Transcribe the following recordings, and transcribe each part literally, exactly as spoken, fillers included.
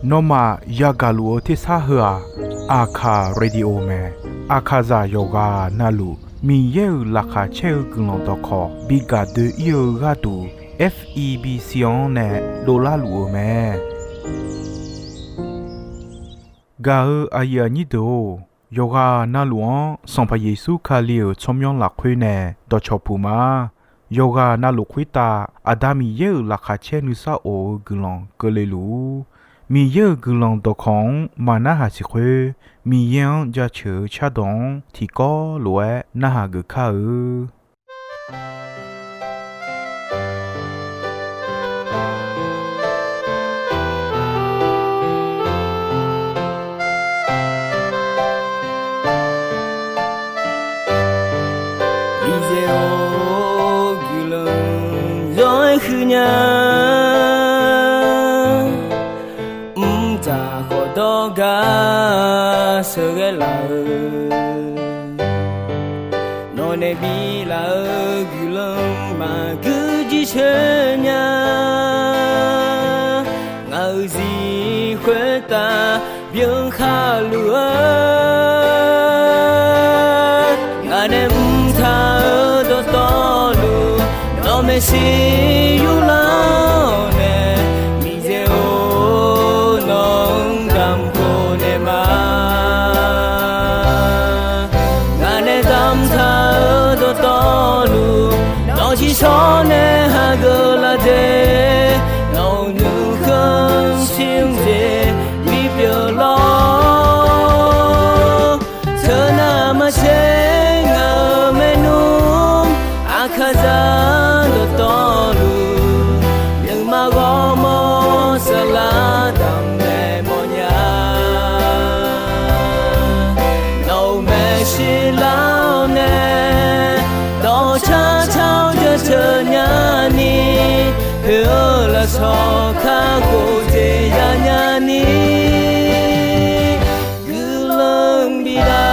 Nawmaf yagaq luf-eu tersar heu-aq, Aqkaq Radio mae. Aqkaqzaq yawqghaq navluf Miqyaer-euq laqkhaq caer-eu guiqlanq dawqkawq bi gaq doe-ir-eu gharduq, F E B C-anr nae dovlar luf-eu mae. Gaq-eu aqyuif aqnyir deuq-or, yawqghaq navluf-anr Sanqpaq Yeqsur Kali-euq tsawrmyanr lafkhoer nae dawqcawq puq ma. Yawqghaq navluf khoertav Aqda Miqyaer-euq laqkhaq caer nuisar of-eu guiqlanq keuvle luf-ur. Miqyaer-euq guiqlanq dawqkawq-anr maqnarhaq siq khoer, Miqyaer-anr jaceuq-eu cardawq-anr tiqkawv lof-aer narhaq geuf kar-eu. Miqyaer-or, guiqlanq zawr-aer huiqnya. Mqdzaq khawf dawrgar sheuqghae laf-eu, nawq nae biflaf-eu guiqlanq maqgui jircoer nya. Ngaq-euq zir khoertav byan khaluf-eu, ngaq nae mqtaq-eu dawqtawvluf, nawq maeqshi yurlar-awr nae, Miqyaer-or, nawq-anr damq khof naeq ma. Ngaq nae damqtaq-eu dawqtawvluf, nawq ciqshawr nae hageuf laf de. Nawq-euq nuikhanr shir-eu jeq bipyeuf lawr. Teunav maqtser ngaq-euq maernmr, Aqkaqzaq dawqtawvluf, nuima ghawrmawr saflar damq naeq mawfnya. Nawq-euq maeqshi lar-awr nae, dawqcar car-awr jaceuq nyani, poeq-eu lafsawq kakhof jeq yanya ni, guiqlanq bif lar.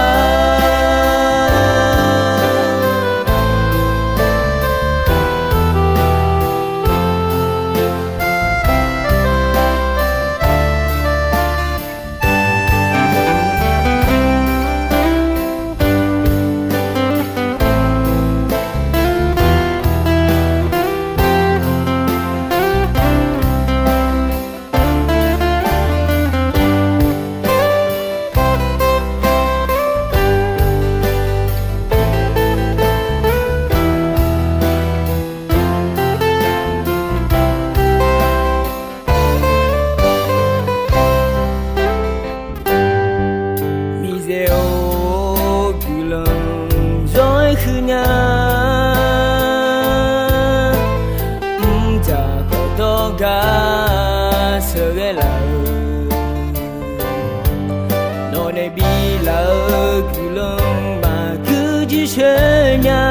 Miqyaer-or, guiqlanq zawr-aer huiqnya. Mqdzaq khawf dawrgar sheuqghae laf-eu, nawq nae biflaf-eu guiqlanq maqgui jircoer nya.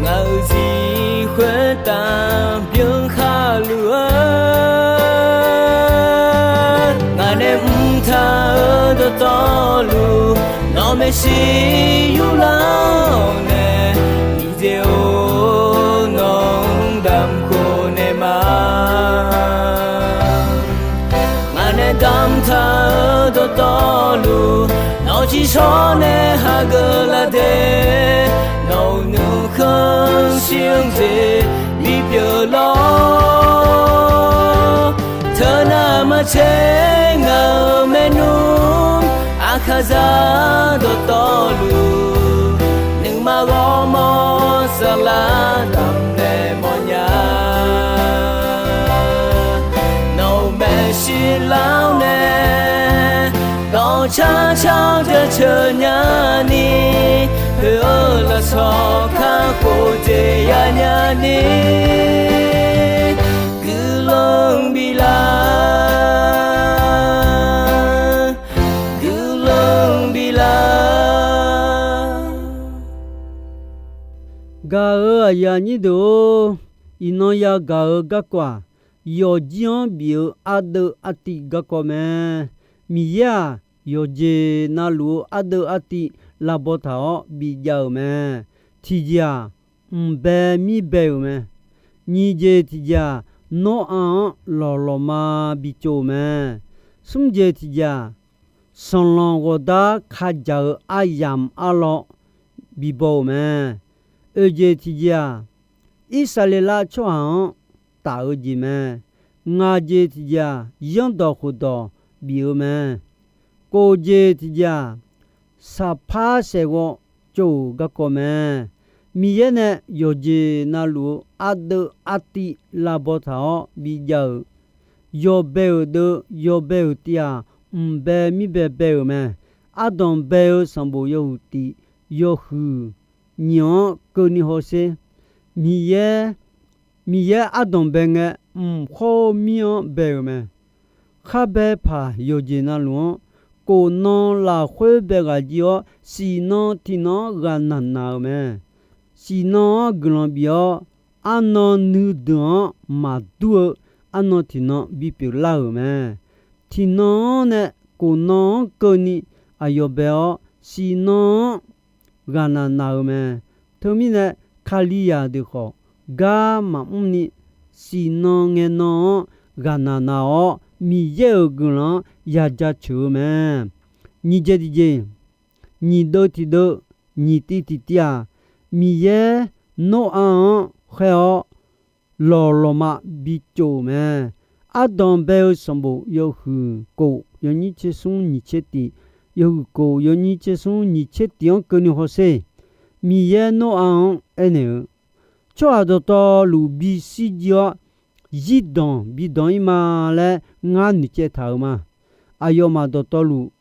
Ngaq-euq zir khoertav byan khaluf-eu, ngaq nae mqtaq-eu dawqtawvluf, nawq maeqshi yurlar-awr nae, Miqyaer-or, nawq-anr damq khof naeq ma. Ngaq nae damqtaq-eu dawqtawvluf, nawq ciqshawr nae hageuf laf de. Nawq-euq nuikhanr shir-eu jeq bipyeuf lawr. Teunav maqtser ngaq-euq maernmr, Aqkaqzaq dawqtawvluf, nuima ghawrmawr saflar damq naeq mawfnya. Nawq-euq maeqshi lar-awr nae, dawqcar car-awr jaceuq nyani, poeq-eu lafsawq kakhof jeq yanya ni, guiqlanq bif lar, guiqlanq bif lar. Gaq-euq aqyuif aqnyir deuq-or, iqnan yagaq-eu garkawv-aq, yawqjir-anr bif-eu ardeuv artiv garkawv mae. Miqyaer-aq, yawqjeq navluf-eu ardeuv artiv lavbaw taq-awr bijav-euq mae. Tiqjeq-aq, mq bae mir bae-euq mae. Nyiq jeq tiqjeq-aq, Noraq-anr lawqlawqma bitsov-euq mae. Smr jeq tiqjeq-aq, sanqlanq ghawqdar kajaq-eu aryamq arlawr bibaw-euq mae. Oeq jeq tiqjeq-aq, Irsaqleqlav tsawrhaq-anr taf-eu jeq mae. Ngaq jeq tiqjeq-aq, yanrdawq khofdawq bif-eu mae. Kof jeq tiqjeq-aq, saqpar saeqghawv tsov-euq garkawv mae. Miqyaer nae yawqjeq navluf-eu ardeuv artiv lavbaw taq-awr bijav-euq, yawbae-euq deuv yawbae-euq tiv-aq, mqbae mirbae bae-euq mae. Ardanq bae-eu sanqbof yawhuiq tif yawhuiq nyiq-anr keuvni hawsher. Miqyaer, Miqyaer ardanq bae ngae, mq khawr mir-anr bae-euq mae. Khar bae paq yawqjeq navluf-anr, kof nan lafkhoer bae ghaq jir-awr, siqnan tiqnan-anr ghaqnaq naq-euq mae. Siqnan-anr guiqlanq bif-awr, arnan nuideuq-anr maqdur-eu arnan tiqnan bipyeuf lar-euq mae. Tiqnan-anr nae kof nan-anr keuvni aqyawf bae-awr, siqnan-anr ghaqnaq naq-euq mae. Teumirnae, Kalizaq deuq khawf gar maqmr ni, siqnan ngae nan-anr ghaqnaq naq-awr, Miqyaer-euq guiqlanq-anr ya jaceuq-eu mae. Nyiq jeq tiqjeq, nyiq deuv tiqdeuv, nyiq tiv tiqtiv-aq, Miqyaer Noraq-anr khaer-awr, lawqlawqma bitsov-euq mae. Ardanq bae-eu sanqbof yawhuiq kof yawnyir tser smr nyiq tser tif, yawhuiq kof yawnyir tser smr nyiq tser tif-anr keuvni hawsher. Miqyaer Noraq-anr aernaeq-eu, tsawrhaq dawqtawvluf bishir jir-awr, zirdanq bidanq-ir ma laer ngar noeqcaev taq-euq ma. Aqyawfmaf dawqtawvluf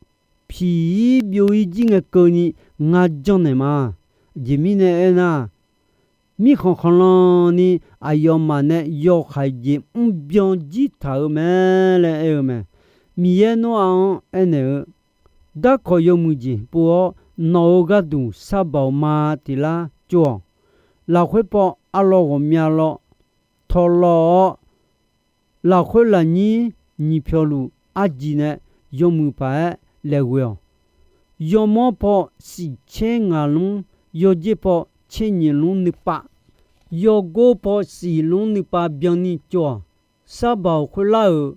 piq-ir byov-ir jir ngae keuvni ngar janrnaeq ma. Aqjeq mirnae aernar, mirkhanq khanqlan ni aqyawfmaf nae yawkhav jeq mrbyan jir taq-euq mae laer aer-eu mae. Miqyaer Noraq-anr aernaeq-eu, darkawq yawmuiq jeq pov-awr, nawq-euq gharduq sar baoq ma tiq lar tsov-awq. Lafkhoer paw arlawr ghawqmya lawr tawqlawq-awr, lafkhoer lafnyir nyiq pyawq luf arjif nae yawmuiq paq-aer laeqghoe-awq. Yawmawr paw siq tser ngaq lmr, yawjer paw tser nyiq lmr nuipav, yawgor paw siq lmr nuipav byanni tsov-awq. Sar baoq khoerlar-euq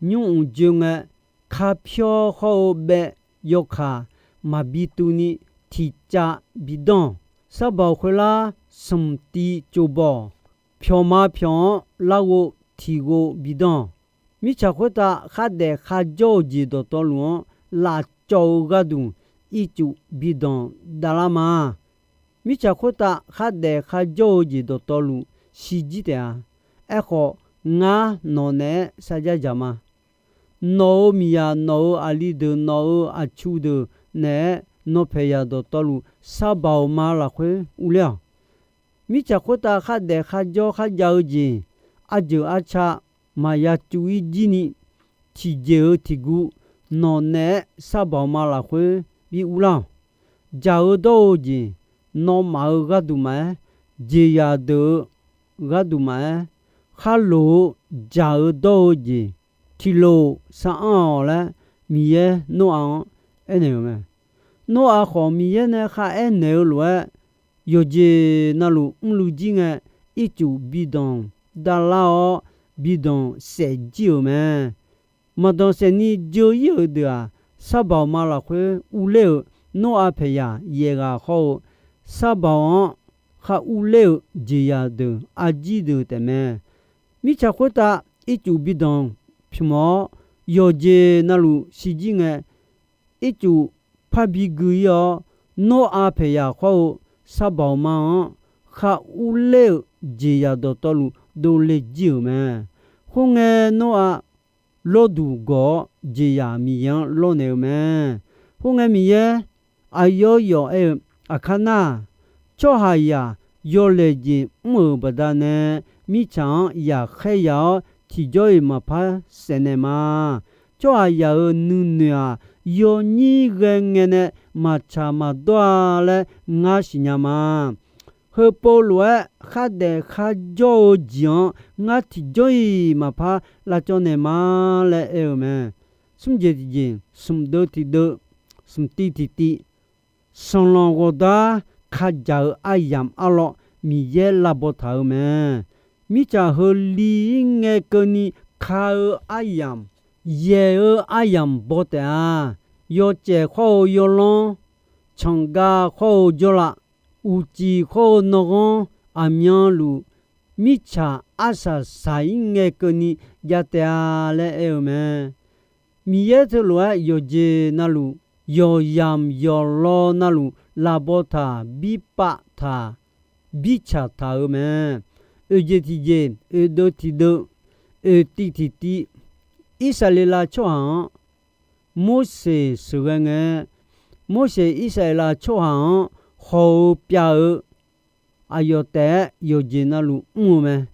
nymr mq joe ngae, kapyawr hawr-eu baev yawkaq maqbi tuvni tiqcav bi danr-awq. Sar baoq khoerlar smq tiv tsov baw-awq. Pyawqma pyawq-anr larghov tiqghov bi danr-awq. Mirtsaq khoertav khardaef kharjawr-eu jeq dawqtawvluf-anr lafcawv-eu gharduq ircuf bi danq davlar ma. Mirtsaq khoertav khardaef kharjawr-eu jeq dawqtawvluf shirjir taef-a. Aerkhawf, ngar nawq naeq-aer sarjar dzaq ma. Nawq-euq miqyaq, nawq-euq aqli deuq, nawq-euq aqtsu deuq naeq-aer nawq paeqyaq dawqtawvluf sar baoq ma lafkhoer urler-awq. Mirtsaq khoertav khardaef kharjawr kharjav-eu jeq, arjeuq arca maqya cuf-ir jir ni, tiqjeq-eu tiqguv nawq naeq-aer sar baoq ma lafkhoer bi urlar-awq. Dzaq-eu dawr-eu jeq, nawmaf-euq gharduq maqaer, jeqzaq deuq-eu gharduq maqaer, kharloq-eu dzaq-eu dawr-eu jeq, tiqloq sar anr-awq laer, Miqyaer Noraq-anr aernaeq-euq mae. Noraq khawf, Miqyaer nae kharaer naeq-eu lof-aer, yawqjeq navluf mrluiv jir ngae, ircuf bi danq davlar-awr, bi danq saef jir-euq mae. Maqdanq saef ni dzeur-ir-euq deuq-aq, sar baoq ma lafkhoer urler-euq Noraq paeqyaq yaeq ghaq hawr-eu, sar baoq-anr khar urler-euq jeqzaq deuq arjir deuq taefmae. Mirtsaq khoertav ircuf bi danq pymq-awr, yawqjeq navluf shirjir ngae, ircuf parbi gui-ir-awr, Noraq paeqyaq hawr-eu sar baoq ma-anr khar urler-euq jeqzaq dawqtawvluf dovle jir-euq mae. Khoerngae, Noraq lawrduq gawq-awr, jeqzaq Miqyaer-anr lawrnaeq-eu mae. Khoerngae, Miqyaer aqyawf yawf aer-eu, Aqkar nar-aq, tsawrhaqzaq yawlaeq jeq mr-euq baqdanae, mirtsaq-anr yaqkhaer yaq-awr tiqjawr-iq maqpar saefnaeq ma. Tsawrhaqzaq-euq nuinoeq-aq, yawnyir ghae ngae nae maqtsaq maqdawr-a laer ngar siqnya ma. Heupov lof-aer khardaef kharjawr-eu jeq-anr ngar tiqjawr-iq maqpar lavcawv naeq ma laer aer-eu mae. Smr jeq tiqjeq, smq deuv tiqdeuv, smq tiv tiqtiv, sanqlanq ghawqdar kadzaq-eu aryamq arlawr Miqyaer lavbaw taq-eu mae. mirtsaq heu li-ir ngae keuvni ka-eu aryamq, yaeq-eu aryamq baw taef-a. Yawcaef khawr-eu yawlanr, canqgav khawr-eu jawrlav, uqcif khawr-eu nanghanr, aqmyanluf mirtsaq arsaq saq-ir ngae keuvni jav taef-a laer aer-eu mae. Miqyaer teulof-aer yawqjeq navluf, yawqyamq yawqlaw navluf, lafbaw taq, birpav taq, birtsaq taq-eu mae. Oeq jeq tiq jeq, oeq deuv tiq deuv, oeq tiv tiq tiv, Irsaqleqlav tsawrhaq-anr Morseq sheuqghae ngae, Morseq Irsaqleqlav tsawrhaq-anr haw-eu pyav-eu aqyawf taef-aer yawqjeq navluf mr-eu mae.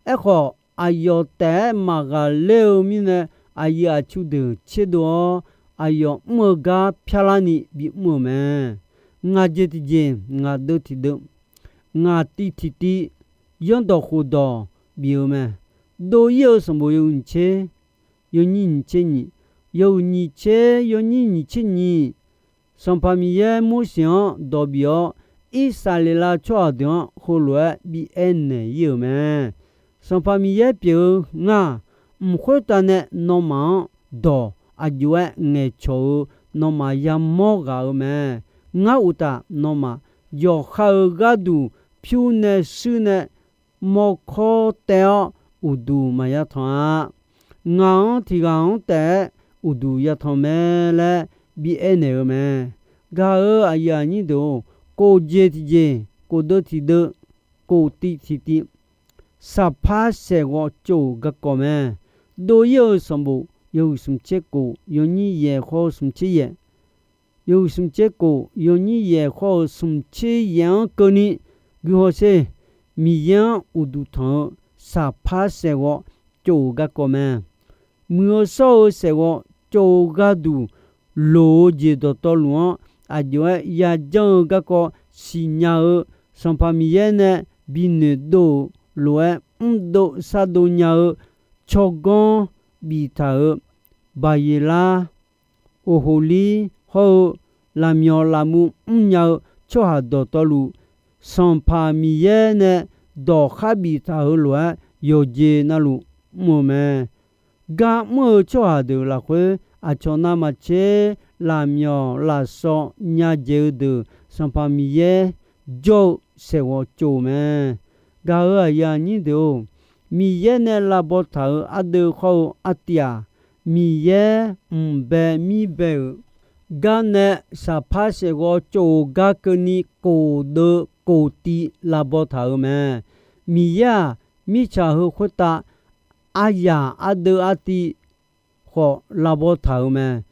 Aerkhawf, aqyawf taef-aer maqghaqler-eu mirnae, aqyuif aqtsu deuq tserdov-awr, aqyawf mr-eu gar pyarlarni bimr-euq mae. Ngaq jeq tiq jeq, ngaq deuv tiq deuv, ngaq tiv tiq tiv, yanrdawq khofdawq bif-eu mae. Dov-ir-eu sanqbof yawhuiq nyiq tser, yawnyir nyiq tser nyiq, yawhuiq nyiq tser, yawnyir nyiq tser nyiq, Sanqpaq Miqyaer Morseq-anr dawq bif-awr, Irsaqleqlav tsawrhaq deuq-anr heulof-aer bi aer naeq-ir-euq mae. Sanqpaq Miqyaer pyeuf-eu ngar, mq khoertav nae nawmaf-anr dawq aqjox-aer ngaeqcawq-eu nawmaf yamawr ghaq-eu mae. Ngar uqtaf nawmaf yawqha-euq gharduq pyur nae shuir nae mawrkawr taev-awr uqduq maqya tanq-a. Ngaq-anr tiq ghaq-anr taef-aer uqduq ya tanq mae laer bi aernaeq-eu mae. Gaq-euq aqyuif aqnyir deuq-or, kof jeq tiq jeq, kof deuv tiq deuv, kof tiv tiq tiv, saqpar saeqghawv tsov-euq garkawv mae. Dov-ir-eu sanqbof yawhuiq smq tser kof, yawnyir yaeq khawr-eu smq tser yaeq, yawhuiq smq tser kof, yawnyir yaeq khawr-eu smq tser yaeq-anr keuvni, guihaw sher, Miqyaer-anr uqduq tanq-eu saqpar saeqghawv tsov-euq garkawv mae. Muiq-eu shawr-eu saeqghawv tsov-eu gharduq, loq-eu jeq dawqtawvluf-anr aqjox-aer yajanr-eu garkawv siqnya-eu, Sanqpaq Miqyaer nae bi noeqdov-euq lof-aer mrdov shardov nya-eu tsawrganr biftaq-euq Baqyeqlar, Oqhoqlir hawr-eu lafmyawf lafmuv mrnya-eu tsawrhaq dawqtawvluf, Sanqpaq Miqyaer nae dawq khar biftaq-euq lof-aer yawqjeq navluf mr-eu mae. Gar mr-eu tsawrhaq deuq lafkhoer, aqcawq navmaqtser lafmyawf lafsawv nya dzaeq-eu deuq Sanqpaq Miqyaer jawr-eu saeqghawv tsov-eu mae. Gaq-euq aqyuif aqnyir deuq-or, Miqyaer nae lavbaw taq-euq ardeuv khawr-eu artiv-aq, Miqyaer mq bae mir bae-euq gar nae saqpar saeqghawv tsov-euq gar keuvni kof deuv kof tiv lavbaw taq-euq mae. Miqyaer-aq, mirtsaq heu khoertav aryaq ardeuv artiv khawf lavbaw taq-euq mae.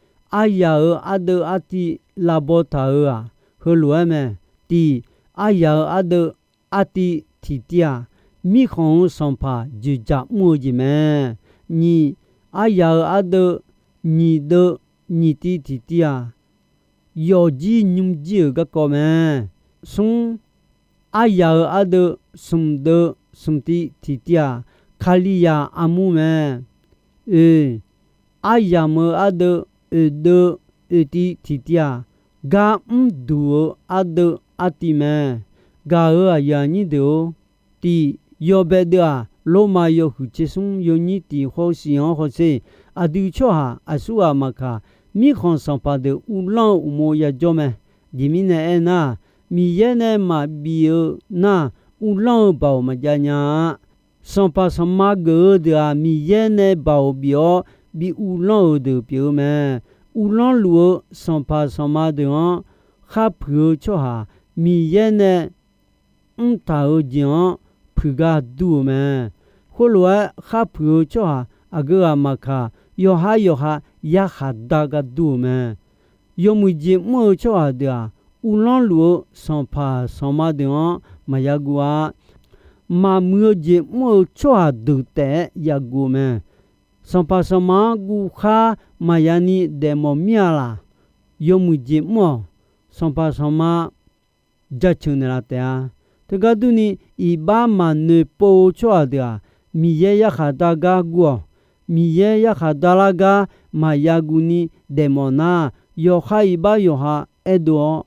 Aryaq-euq ardeuv artiv lavbaw taq-euq-aq, heulof-aer mae. Tiq, aryaq-euq ardeuv artiv tiqtiv-aq, mirkhanq-euq sanqpaq dzoeqdzaq mr-eu jeq mae. Nyiq, aryaq-euq ardeuv nyiq deuv nyiq tiv tiqtiv-aq, yawfjir nymrjir-euq garkawv mae. Smr, aryaq-euq ardeuv smq deuv smq tiv tiqtiv-aq, Kalizaq armur mae. Oeq, aryamq-euq ardeuv oeq deuv oeq tiv tiqtiv-aq, gar mrduq-eu ardeuv artiv mae. Gaq-euq aqyuif aqnyir deuq-or, tiq, yawbae deuv-aq, Lormav yawhuiq tser smr yawnyir tiq hawshiq-anr hawsher. Aqdui tsawrhaq aqsurghaq maqkaq, mirkhanq sanqpaq deuq uvlanr-eu uqmov yajawr mae. Aqjeq mirnae aernar, Miqyaer nae maqbif-eu nar, uvlanr-eu baoq maqjav nya-a. Sanqpaq sanqma geuf-eu deuq-aq, Miqyaer nae baoq bif-awr bi uvlanr-euq deuq pyeuf-eu mae. Uvlanr luf-eu sanqpaq sanqma deuq-anr khar puiq-eu tsawrhaq, Miqyaer nae mrtaq-euq jeq-anr puiq gar dur-eu mae. Khoerlof-aer khar puiq-eu tsawrhaq aqgeu ghaq maqkaq, yawqha yawqha yarkhaq dar gar dur-eu mae. Yawmuiq jeq mr-eu tsawrhaq deuq-aq, uvlanr luf-eu sanqpaq sanqma deuq-anr maqya guv-a. Maqmuiq-eu jeq mr-eu tsawrhaq deuq taef-aer yaguv-eu mae. Sanqpaq sanqma-anr guvkhar maqya ni daefmawf mir-a laq. Yawmuiq jeq mr-awq. Sanqpaq sanqma jaceuq naeqlaf taef-a. Teugar durni, iqbax maqnoeq pov-eu tsawrhaq deuq-aq, Miqyaer yarkhaq dar gar guv-awq. Miqyaer yarkhaq dar lar gar maqya guv ni daefmawf nar, yawqha iqbax yawqha aerdov-awr,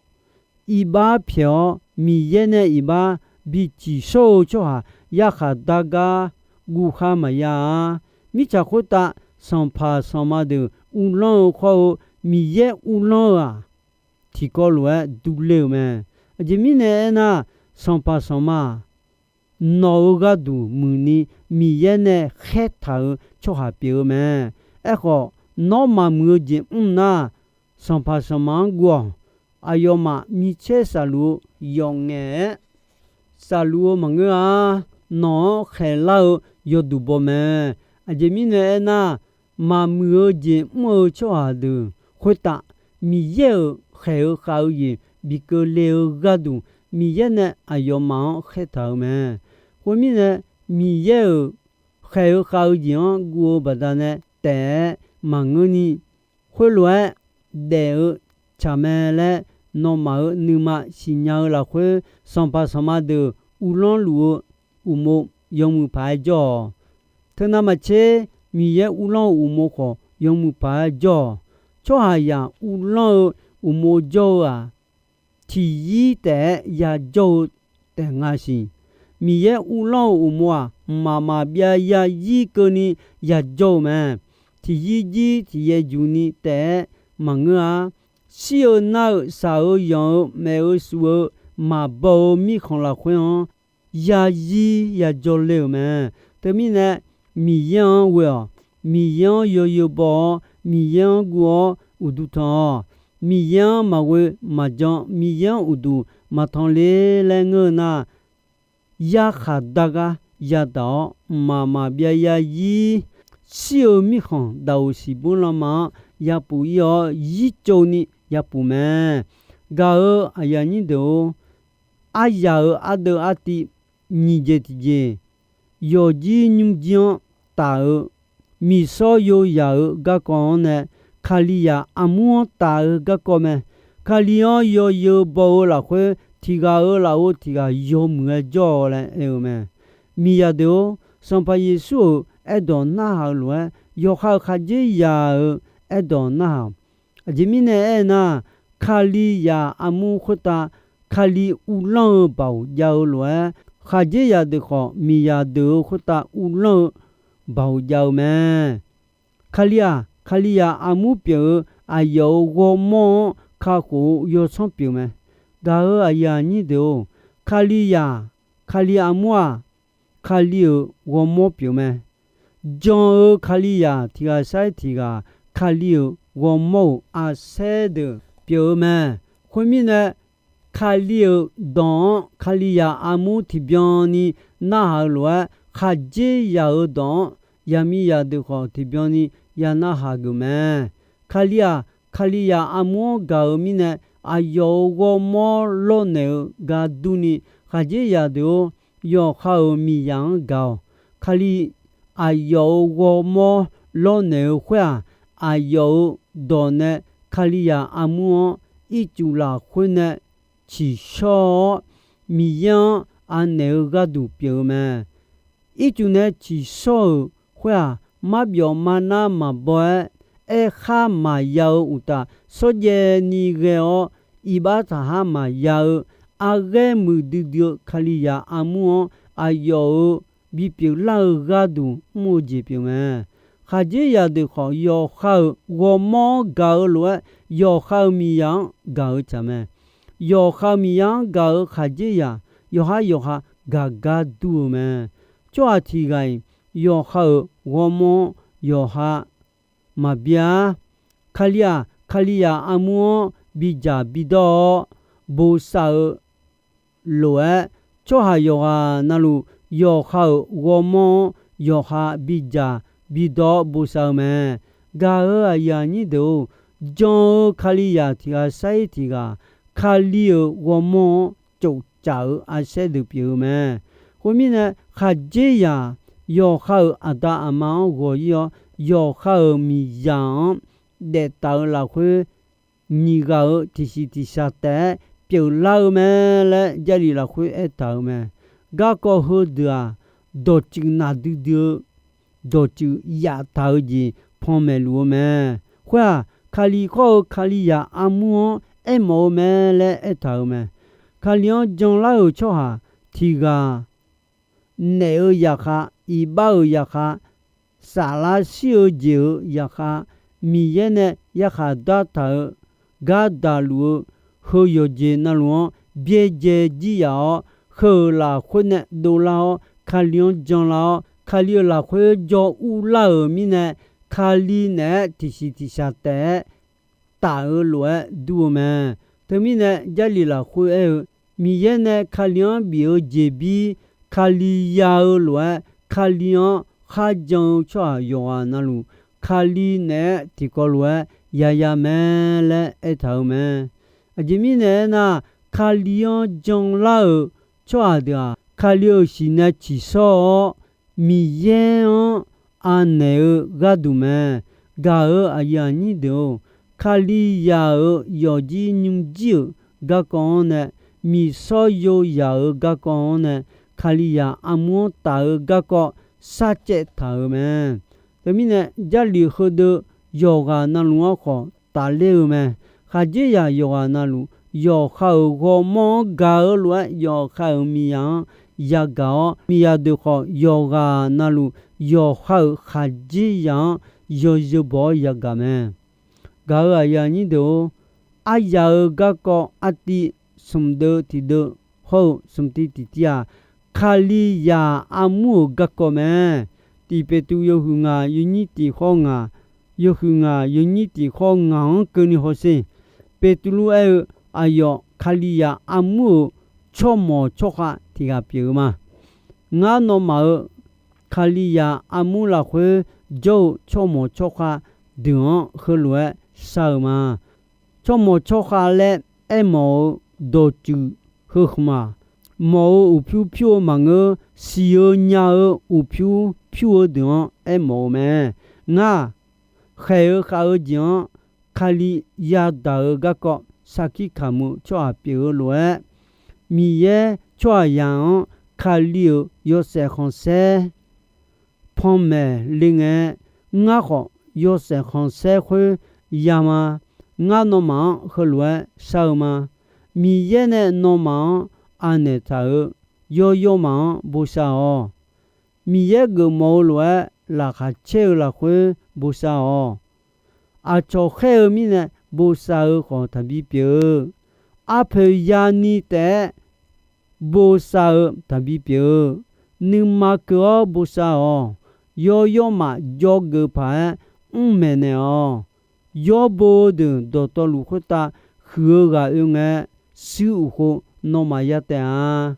iqbax pyaeq-awr, Miqyaer nae iqbax bi ciqshawr-eu tsawrhaq yarkhaq dar gar guvkhar maqya-a. Mirtsaq khoertav sanqpaq sanqma deuq uvlanr-eu khawr-eu, Miqyaer uvlanr-eu-aq, tiqkawv lof-aer durler-euq mae. Aqjeq mirnae aernar, sanqpaq sanqma-aq, nawq-euq gharduq muiqni Miqyaer nae khaertaq-euq tsawrhaq pyeuf-eu mae. Aerkhawf, nawr maqmuiq-eu jeq mr nar, sanqpaq sanqma-anr guv-awq. Aqyawfmaf micaer saqluf-eu yawf ngaef-aer saqluf-eu maqngeur-a. Nawq-anr khaeqlar-eu yawduq baw mae. Aqjeq mirnae aernar, maqmuiq-eu jeq mr-eu tsawrhaq deuq khoertav Miqyaer-euq khaeq-eu khav-eu jeq bi keuvle-eu gharduq, Miqyaer nae aqyawfmaf-anr khaertaq-euq mae. Khoermirnae, Miqyaer-euq khaeq-eu khav-eu jeq-anr guv-eu baqdanae taef-aer maqngeurni, khoerlof-aer daef-eu tsaq mae laer, nawmaf-euq nuima siqnya-eu lafkhoer, sanqpaq sanqma deuq uvlanr luf-eu uqmov yawmuiq paq-aer jawr-awq. Teunav maqtser, Miqyaer uvlanr-eu uqmov khawf yawmuiq paq-aer jawr-awq. Tsawrhaqzaq uvlanr-eu uqmov jawr-eu-aq, tiqyir taef-aer yajawr-eu taef nga siq. Miqyaer uvlanr-eu uqmov-aq, mqmaq maqbyav yazir keuvni yajawr-eu mae. Tiqyir jir tiqyaer juqni taef-aer maqngeur-a. Shir-eu nar-eu, shaq-eu yanq-eu, maef-eu shuf-eu, maqbaw-eu mirkhanq lafkhoer-anr yazir yajawr ler-euq mae. Teumirnae, Miqyaer-anr ghoe-awq. Miqyaer-anr yawzeu baw-awr, Miqyaer-anr guv-awr uqduq tanq-awq. Miqyaer-anr maqghoe maqjan, Miqyaer-anr uqduq maqtanq le laer ngeur-eu nar, yarkhaq dar gar yadaq-awr, mqmaq maqbyav yazir, shir-eu mirkhanq daqoq siqbur lanma-anr yapuf ir-awr, yirtsov ni yapuf mae. Gaq-euq aqyuif aqnyir deuq-or, aryaq-euq ardeuv artiv nyiq jeq tiqjeq, yawqjir nymrjir-anr taf-eu, miqsawr yoyaq-euq garkawv-anr nae, Kalizaq armur-anr taf-eu garkawv mae. Kali-anr yawzeu baw-eu lafkhoer, tiq ghaq-euq lafov tiq ghaq yawmuiq-aer jawr-awq laer aer-eu mae. Miqzaq deuq-or, Sanqpaq Yeqsur-euq aerdawq narhaq-eu lof-aer, yawqha-euq khaqdzerzaq-euq aerdawq narhaq-awq. Aqjeq mirnae aernar, Kalizaq armur khoertav Kali uvlanr-eu baoq jav-eu lof-aer, khaqdzerzaq deuq khawf miqzaq deuq-euq khoertav uvlanr-eu baoq jav-eu mae. Kali-aq, Kalizaq armur pyeuf-eu aqyawf-euq ghawrmawr-anr kakhof-eu yawsanr pyeuf mae. Gaq-euq aqyuif aqnyir deuq-or, Kalizaq, Kali armur-aq, Kali-euq ghawrmawr pyeuf mae. Jan-eu Kalizaq tiq ghaq sar-iq tiq ghaq, Kali-euq ghawrmawr-euq arsaer deuq pyeuf-eu mae. Khoermirnae, Kali-euq dawq-anr Kalizaq armur tiqbyan ni narhaq-eu lof-aer, khaqdzerzaq-euq dawq-anr yaqmiqzaq deuq khawf tiqbyan ni ya narhaq geuf mae. Kali-aq, Kalizaq armur-anr gaq-euq mirnae, aqyawf-euq ghawrmawr lawrnaeq-eu gar durni, khaqdzerzaq deuq-or, yawqha-euq miqzaq-anr gaq-awq. Kali aqyawf-euq ghawrmawr lawrnaeq-eu khoer-aq, aqyawf-euq dawq nae Kalizaq armur-anr ircuf lafkhoer nae tsiqshawr-awr, Miqyaer-anr anaeq-eu gharduq pyeuf-eu mae. Ircuf nae tsiqshawr-euq khoer-aq, marbyawf marnar maqbaw-aer, aerkhar maqya-eu uqtaf, shawrjaev ni ghae-awr, iqbax taqhar maqya-eu, arghaer muiqdui dui-eu Kalizaq armur-anr aqyawf-euq bipyeuf lar-eu gharduq mr-eu jeq pyeuf mae. Khaqdzerzaq deuq khawf, yawqha-euq ghawrmawr-anr gaq-eu lof-aer, yawqha-euq miqzaq-anr gaq-eu tsaq mae. Yawqha-euq miqzaq-anr gaq-eu khaqdzerzaq, yawqhar yawqha gaq gar dur-eu mae. Tsawrhaq tiq ghaq-iq yawqha-euq ghawrmawr-anr yawqha maqbyav-ar. Kali-aq, Kalizaq armur-anr bidzaq bidawr-awr bosav-eu lof-aer, tsawrhaq yawqghaq navluf yawqha-euq ghawrmawr-anr yawqha bidzaq bidawr-awr bosav-eu mae. Gaq-euq aqyuif aqnyir deuq-or, jan-eu Kalizaq tiq ghaq sar-ir tiq ghaq, Kali-euq ghawrmawr-anr tsoftsaf-eu arsaer deuq pyeuf-eu mae. Khoermirnae, khaqdzerzaq yawqha-euq aqda aqma-anr ghawq-ir-awr, yawqha-euq miqzaq-anr daeftaq-eu lafkhoer, nyiq ghaq-euq tiqsiq tiqshaq taef-aer pyeuflar-eu mae laer Jarlif lafkhoer aertaq-euq mae. Garkawv heudeuq-aq, dawqtsuif naqdui dui-eu dawqtsuif yaftaq-eu jeq panmaeq luf-eu mae. Khoer-aq, Kali khawr-eu Kalizaq armur-anr aermawf-eu mae laer aertaq-euq mae. Kali-anr janlar-euq tsawrhaq tiq ghaq naef-eu zaqkhav, iqbax-euq zaqkhav, saflar shir-eu jeq-euq zaqkhav, Miqyaer nae yarkhaq dartaq-euq gardaq luf-eu heu yawqjeq navluf-anr byaerdzae jir yaf-awr, heu-euq lafkhoer nae dovlar-awr, Kali-anr janlar-awr, Kali-euq lafkhoer jawr urlar-euq mirnae, Kali naeq-aer tiqsiq tiqshaq taef-aer taf-eu lof-aer dur-eu mae. Teumirnae Jarlif lafkhoer aer-eu, Miqyaer nae Kali-anr bif-eu jeqbir, Kali ya-eu lof-aer, Kali-anr kharjan-eu tsawrhaq yawqghaq navluf, Kali naeq-aer tiqkawv lof-aer yaya mae laer aertaq-euq mae. Aqjeq mirnae aernar, Kali-anr janlar-euq tsawrhaq deuq-aq, Kali-euq siqnae ciqshawr-awr, Miqyaer-anr anaeq-eu gharduq mae. Gaq-euq aqyuif aqnyir deuq-or, Kalizaq-euq yawqjir nymrjir-euq garkawv-anr nae, miqsawr yoyaq-euq garkawv-anr nae, Kalizaq armur-anr taf-eu garkawv sharcaev taq-euq mae. Teumirnae Jarlif heudeuq yawqghaq navluf-anr khawf tafler-eu mae. Khaqdzerzaq yawqghaq navluf yawqha-euq ghawrmawr-anr gaq-eu lof-aer, yawqha-euq miqzaq-anr yagaq-awr, miqzaq deuq khawf yawqghaq navluf yawqha-euq khaqdzerzaq-anr yawzeu baw-awr yagaq mae. Gaq-euq aqyuif aqnyir deuq-or, aryaq-euq garkawv artiv smq deuv tiqdeuv hawr-eu smq tiv tiqtiv-aq, Kalizaq armur-euq garkawv mae. Tiq Beqtuvluv yawhuiq ngaq yawnyir tiq khawr ngaq, yawhuiq ngaq yawnyir tiq khawr ngaq-anr keuvni hawsher. Beqtuvluv aer-eu, aqyawf Kalizaq armur-euq tsawrmawq tsawrkhav tiq ghaq pyeuf-eu ma. Ngar nawmaf-euq Kalizaq armur lafkhoer jawr-eu tsawrmawq tsawrkhav deuq-anr heulof-aer shar-eu ma. Tsawrmawq tsawrkhav laer aermawf-eu dawqtsuif heu khmq-aq, mawf-eu uqpyur pyur-eu maqngeur, siq-eu nya-eu uqpyur pyur-eu deuq-anr aermawf-eu mae. Ngar khaeq-eu khav-eu jeq-anr Kali yadaq-eu garkawv sarkir kamq-eu tsawrhaq pyeuf-eu lof-aer, Miqyaer tsawrhaqzaq-anr Kali-euq yawshaef khanqsaer panmaeq le ngae, ngar khawf yawshaef khanqsaer khoer ya ma. Ngar nawmaf-anr heulof-aer shar-eu ma. Miqyaer nae nawmaf-anr anaeq taq-euq yawr yawrmaf-anr bosav-awq. Miqyaer geufmawf-eu lof-aer laqkhaq caer-eu lafkhoer bosav-awq. Aqcawq khaer-eu mirnae bosav-eu khawf taqbi pyeuf-eu, arpoeq yani taef-aer bosav-eu taqbi pyeuf-eu, nuima keuv-awr bosav-awq. Yawr yawrmaf jawrgeuf paq-aer mr maeqnaeq-awq. Yawr bo-eu deuq dawqtawvluf khoertav huiq-eu ghaq oe ngae, shuir uqkhov nawmaf ya taef-a.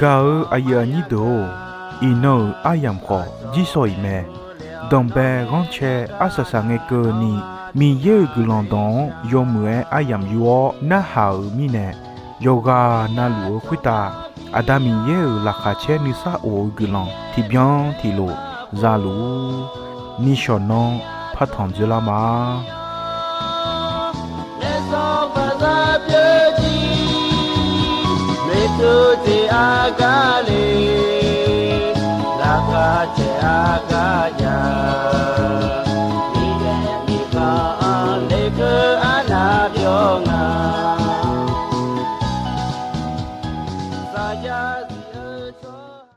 Gaq-eu aqyuif aqnyir deuq-or, iqnan-euq aryamq khawf jirsawq iq mae. Danqbae ghanrcae arsaq saqngae keuvni, Miqyaer-euq guiqlanq dawq-anr yawmuiq-aer aryamq yur-awr narhaq-euq mirnae, yawqghaq navluf-eu khoertav Aqda Miqyaer-euq laqkhaq caer nuisar of-eu guiqlanq tiqbyan tiqlof zaluf-ur. Nishawq nanr partanq dzeurlar ma. Naeqzawq baqzaq pyeuf jir, maeqtsoeq jeq argar le, laqkhaq caer argar nya.